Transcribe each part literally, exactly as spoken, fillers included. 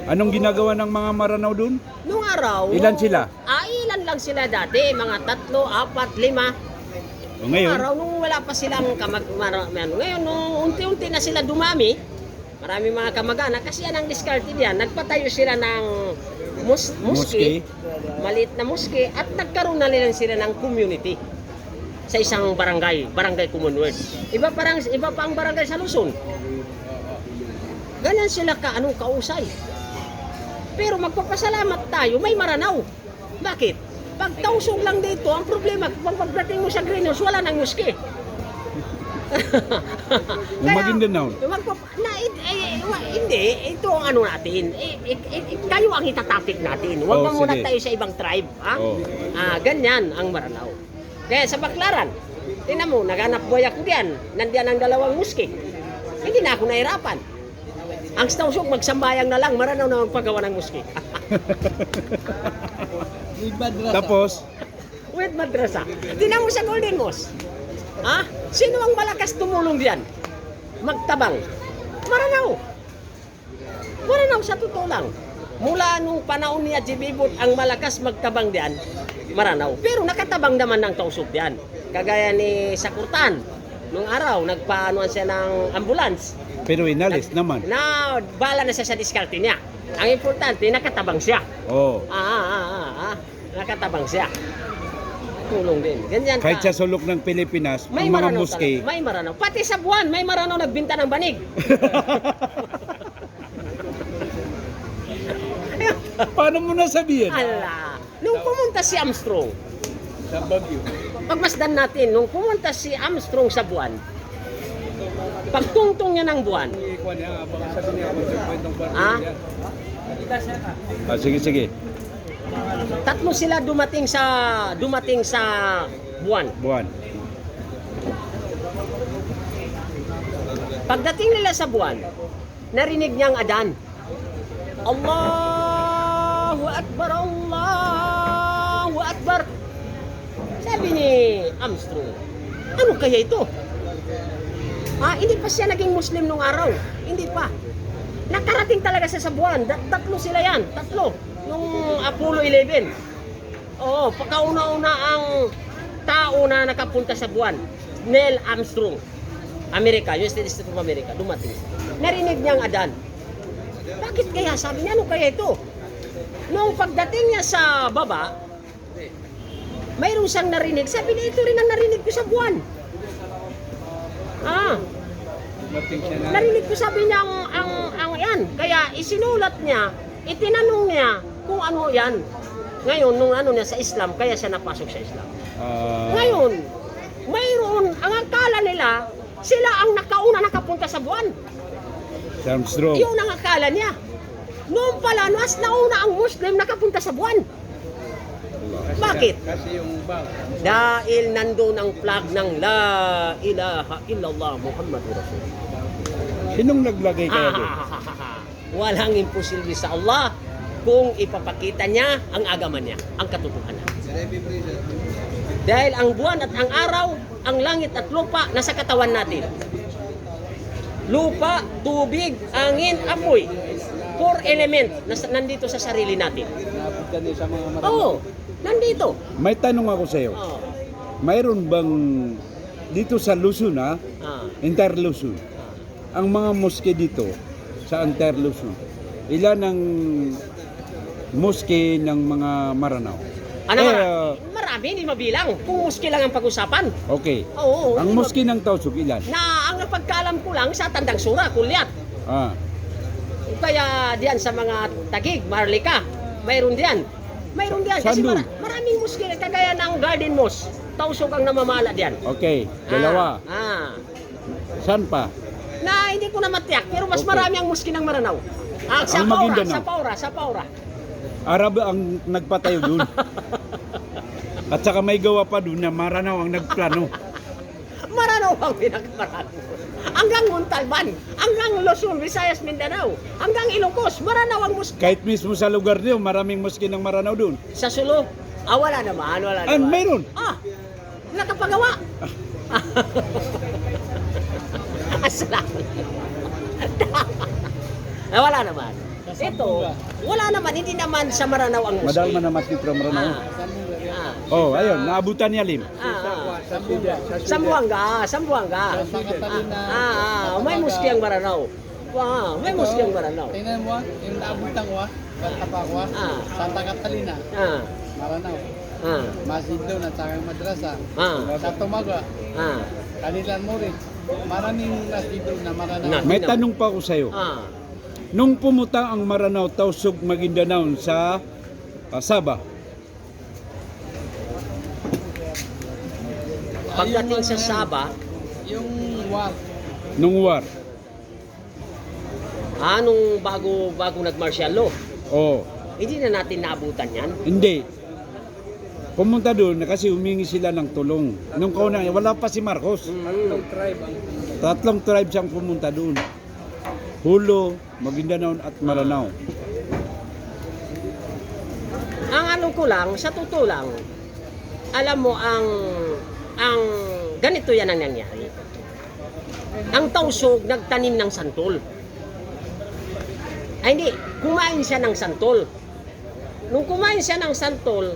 Anong ginagawa ng mga Maranao doon? Nung araw, ilan sila? Ah, ilan lang sila dati, mga tatlo, apat, lima. O, ngayon? Nung araw, nung wala pa silang kamag-, mara-, ano, ngayon, nung unti-unti na sila dumami, marami mga kamag-anak, kasi yan ang diskarte diyan. Nagpatayo sila ng mos-, moske, maliit na moske, at nagkaroon na rin sila ng community sa isang barangay, Barangay Commonwealth. Iba parang, iba pa ang barangay sa Luzon. Ganyan sila ka, ano, kausay. Pero magpapasalamat tayo, may Maranao. Bakit? Pag Tausug lang dito, ang problema, pag pagdating mo sa Green Hills, wala nang moske. Kaya, Maguindanao. Magpap-, na, eh, eh, wa-, hindi, ito ang ano natin. Eh, eh, eh, eh, kayo ang itatopic natin. Huwag, oh, muna, sige, tayo sa ibang tribe, ha? Oh. Ah, ganyan ang Maranao. Kaya sa Baclaran, tingnan mo, naghanap buhay ako diyan. Nandiyan ang dalawang moske. Hindi na ako nahirapan. Ang sa Tausug, magsambayang na lang, Maranao na magpagawa ng moske. With madrasa. Tapos? With madrasa. Tingnan mo sa Golden Mosque. Ha? Sino ang malakas tumulong diyan? Magtabang. Maranao. Maranao, sa totoo lang. Mula nung panahon ni Haji Bibot, ang malakas magtabang diyan, Maranao. Pero nakatabang naman ng Tausug diyan. Kagaya ni Sakurtan, nung araw, nagpaanoan siya ng ambulance. Pero inalis naman. Na, bahala na siya sa diskarte niya. Ang importante, nakatabang siya. Oo. Ah, ah, ah, ah, ah. Nakatabang siya. Tulong din. Ganyan. Kahit ka sa sulok ng Pilipinas, may mga Maranao moske talaga. May Maranao. Pati sa Buan, may Maranao nagbinta ng banig. Paano mo nasabi yan? Ala. Nung pumunta si Armstrong, sa Baguio. Pagmasdan natin, nung pumunta si Armstrong sa Buan, pagtungtong niya ng Buan. Ikuha niya, baka sabi niya, kung sa point ng Baguio. Ah? Ah, sige, sige. Tatlo sila dumating sa, dumating sa Buan. Buan. Pagdating nila sa Buan, narinig niya ang adhan. Allahu Akbar, Allahu Akbar. Sabi ni Armstrong, "Ano kaya ito?" Ah, hindi pa siya naging Muslim nung araw. Hindi pa. Nakarating talaga siya sa Buan. Dat-, tatlo sila yan. Tatlo. Nung Apollo eleven. Oo, pagkauna-una ang tao na nakapunta sa Buan, Neil Armstrong, Amerika, United States of America, dumating. Narinig niya ang adhan. Bakit kaya? Sabi niya, "Ano kaya ito?" Nung pagdating niya sa baba, mayroon siyang narinig. Sabi niya, "Ito rin ang narinig ko sa Buan." Ah. Narinig ko, sabi niya, ang, ang, ang yan. Kaya isinulat niya, itinanong niya kung ano yan. Ngayon, nung ano niya sa Islam, kaya siya napasok sa Islam. Ah. Ngayon, mayroon, ang akala nila, sila ang nakauna nakapunta sa Buan. Si Armstrong. Yun ang akala niya. Noon pala, mas nauna ang Muslim nakapunta sa Buan. Bakit? Kasi yung bag. Dahil nandun ang flag ng La ilaha illallah Muhammadur Rasulullah. Sinong naglagay kaya doon? Walang imposible sa Allah kung ipapakita niya ang agama niya, ang katotohanan. Dahil ang buwan at ang araw, ang langit at lupa, nasa katawan natin. Lupa, tubig, angin, apoy. Four element na sa, nandito sa sarili natin. Naabot ka niyo sa mga marami. Oo, nandito. May tanong ako sa'yo. Oo. Mayroon bang dito sa Luzon, ha? Ah. Entire Luzon. Ah. Ang mga moske dito sa entire Luzon, ilan ang moske ng mga Maranao? Ano, eh, mara-, ah, marami, hindi mabilang. Kung moske lang ang pag-usapan. Okay. Oo, hindi. Ang moske ng Tausug, ilan? Na, ang pagkaalam ko lang sa Tandang Sura, Kulyat. Ah. Kaya diyan sa mga Taguig, Maharlika, mayroon diyan. Mayroon diyan. Kasi saan doon? Mara-, maraming moske, kagaya ng Garden Mosque. Tausug ang namamahala diyan. Okay, dalawa. Ah, ah. Saan pa? Na hindi ko na matiyak, pero mas, okay, marami ang moske ng Maranao. Ah, sa Paora, sa Paora, sa Paora. Arab ang nagpatayo doon. At saka may gawa pa doon na Maranao ang nagplano. Maranao ang pinakamarami. Hanggang Montalban, hanggang Luzon, Visayas, Mindanao, hanggang Ilocos, Maranao ang moske. Kahit mismo sa lugar niyo, maraming moske ng Maranao doon. Sa Sulu, ah, wala naman, wala naman. Ah, mayroon? Ah, nakapagawa. Asla. Ah, wala naman. Ito, wala naman, hindi naman sa Maranao ang Muslim. Madalman a masjid from Maranao. Ah. Ah. Oh, ayun, naabutan ni Alim. Ah, ah. Sambuanga, ah, Sambuanga. Santa Catalina. Ah, ah, may mosque ang Maranao. Wa, may mosque ang Maranao. Tingnan mo, ah, yung naabutan ko, ah, Santa Paco, ah. Ah. Santa Catalina. Ah. Maranao. Ah. Masjid doon at saka yung madrasa. Ah. Sa Tumaga. Ah. Kalilan Mori. Maraming masjid doon na Maranao. Na, May tinam- tanong pa ako sa'yo. Ah. Nung pumunta ang Maranao, Tausug, Maguindanao sa, ah, Sabah. Pagdating sa Sabah, yung war. Nung war. Ah, nung bago, bago nag-martial law? Oo. Hindi na natin naabutan yan? Hindi. Pumunta doon na kasi humingi sila ng tulong. Nung kauna, wala pa si Marcos. Mm. Tatlong tribes ang pumunta doon. Jolo, Maguindanao at Maranao. Ang ano ko lang, sa totoo lang, alam mo, ang, ang ganito yan ang nangyari. Ang Tausug nagtanim ng santol. Ay, hindi. Kumain siya ng santol. Nung kumain siya ng santol,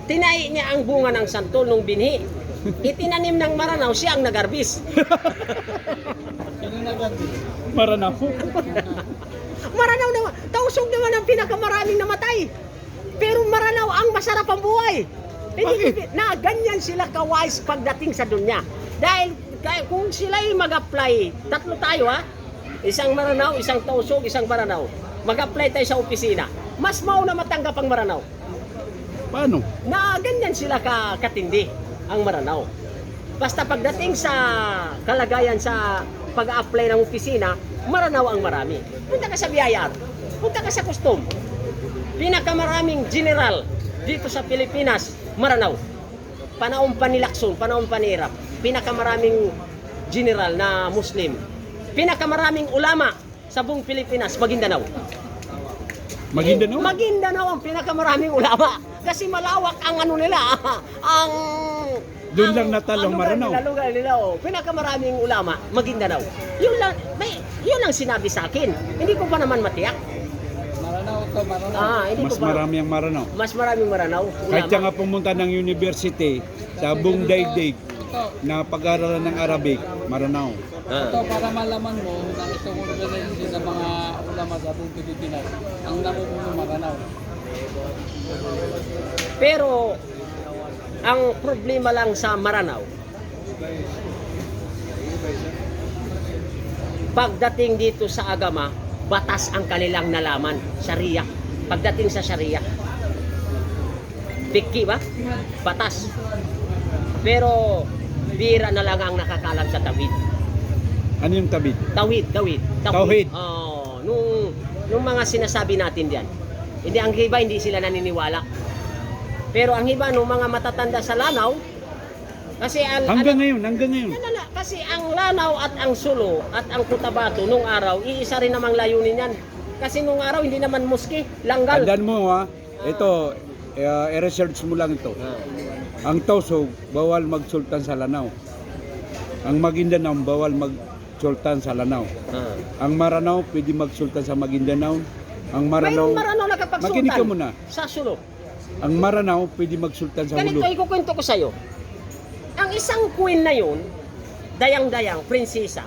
tinai niya ang bunga ng santol nung binhi. Itinanim ng Maranao, siya ang nag-arbis. Sino nag-arbis? Maranao. Maranao naman. Tausug naman ang pinakamaraming namatay. Pero Maranao ang masarap ang buhay. Hindi Bakit? Na ganyan sila ka-wise pagdating sa dunya. Dahil kaya kung sila'y mag-apply, tatlo tayo, ha? Isang Maranao, isang Tausug, isang Maranao. Mag-apply tayo sa opisina. Mas mauna matanggap ang Maranao. Paano? Na ganyan sila ka-, katindi ang Maranao. Basta pagdating sa kalagayan sa pag-a-apply ng opisina, Maranao ang marami. Punta ka sa B I R, punta ka sa custom. Pinakamaraming general dito sa Pilipinas, Maranao. Panahon pa ni Lacson, panahon pa ni Erap, pinakamaraming general na Muslim. Pinakamaraming ulama sa buong Pilipinas, Maguindanao. Maguindanao? Maguindanao ang pinakamaraming ulama. Kasi malawak ang ano nila, ang Doon lang ang natalo, ano Maranao. Nila, lugar nila, oh. Pinakamaraming ulama, Maguindanao. Yun lang, may, yun ang sinabi sa akin. Hindi ko pa naman matiyak. Maranao to, Maranao. Ah, hindi Mas ko pa marami ang Maranao. Mas maraming Maranao. Kahit Ulama. Siya nga pumunta ng university sa buong daigdig na pag-aaralan ng Arabic, Maranao. Ah. Ito, para malaman mo na itong organisasyon ng mga ulama sa buong Pilipinas, ang namumuno Maranao. Pero ang problema lang sa Maranao, pagdating dito sa agama, batas ang kanilang nalaman, Sharia. Pagdating sa Sharia, Fiqh ba? Batas. Pero bira na lang ang nakakaalam sa tawhid. Ano yung tawhid? Tawhid, tawhid. Tawhid. Tawhid. Oo, nung, nung mga sinasabi natin diyan. Hindi, ang iba hindi sila naniniwala. Pero ang iba, nung mga matatanda sa Lanao, kasi ang, Hanggang ano, ngayon, hanggang ngayon. Hindi, hindi, kasi ang Lanao at ang Sulu at ang Cotabato nung araw, iisa rin namang layunin yan. Kasi nung araw, hindi naman moske, langgal. Tandaan mo, ha? Ito, eh, i-research mo lang ito. Ah. Ang Tausug, bawal magsultan sa Lanao. Ang Maguindanao, bawal magsultan sa Lanao. Ah. Ang Maranao, pwede magsultan sa Maguindanao. Ang Maranao, Mayroong Maranao nakapagsultan makinig ka muna. Sa Sulu. Ang Maranao, pwede magsultan sa Jolo. Ganito, ikukwento ko sa'yo. Ang isang queen na yun, dayang-dayang, prinsesa,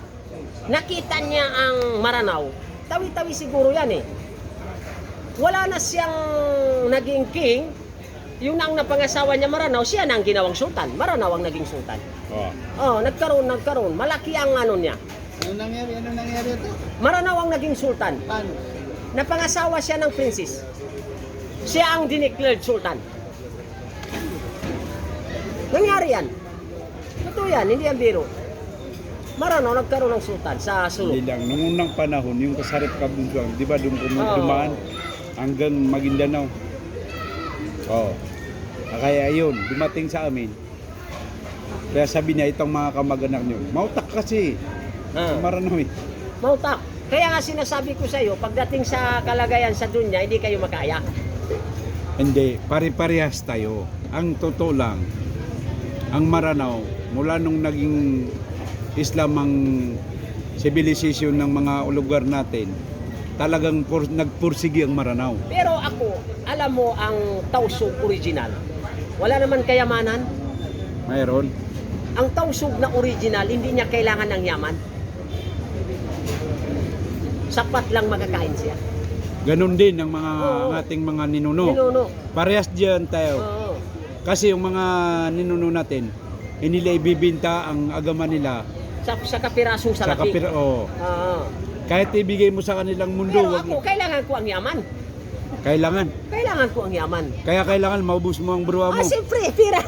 nakita niya ang Maranao, tawi-tawi siguro yan eh. Wala na siyang naging king, yun ang napangasawa niya Maranao, siya na ang ginawang sultan. Maranao ang naging sultan. Oh. Oh, nagkaroon, nagkaroon. Malaki ang ano niya. Ano nangyari? Ano nangyari ito? Maranao ang naging sultan. Paano? Napangasawa siya ng princess. Siya ang dineclared sultan. Nangyari yan. Totoo yan, hindi yan biro. Maranao, nagkaroon ng sultan sa Sulu. Hindi lang. Nung unang panahon, yung Kasarip Kabunsuan, di ba doon kumu-, Oo. Dumaan hanggang Maguindanao. Oo. Ah, kaya yun, dumating sa amin. Kaya sabi niya, itong mga kamag-anak niyo, mautak kasi. Ah. Maranao eh. Mautak. Kaya nga sinasabi ko sa'yo, pagdating sa kalagayan sa dunya, hindi kayo makaya. Hindi, pare-parehas tayo. Ang totoo lang, ang Maranao, mula nung naging Islam ang civilization ng mga lugar natin, talagang por-, nagporsigi ang Maranao. Pero ako, alam mo, ang Tausug original, wala naman kayamanan. Mayroon. Ang Tausug na original, hindi niya kailangan ng yaman. Sapat lang makakain siya. Ganun din ang mga, Oo. Ang ating mga ninuno. Ninuno. Parehas diyan tayo. Oo. Kasi yung mga ninuno natin, hindi nila ibibinta ang agama nila sa, sa kapiraso sa, sa laki. Kapir-, oo. Oo. Kahit ibigay mo sa kanilang mundo, pero wag ako, mo. Kailangan ko ang yaman. Kailangan. Kailangan ko ang yaman. Kaya kailangan maubos mo ang bruwa mo. Ah, siyempre, pira.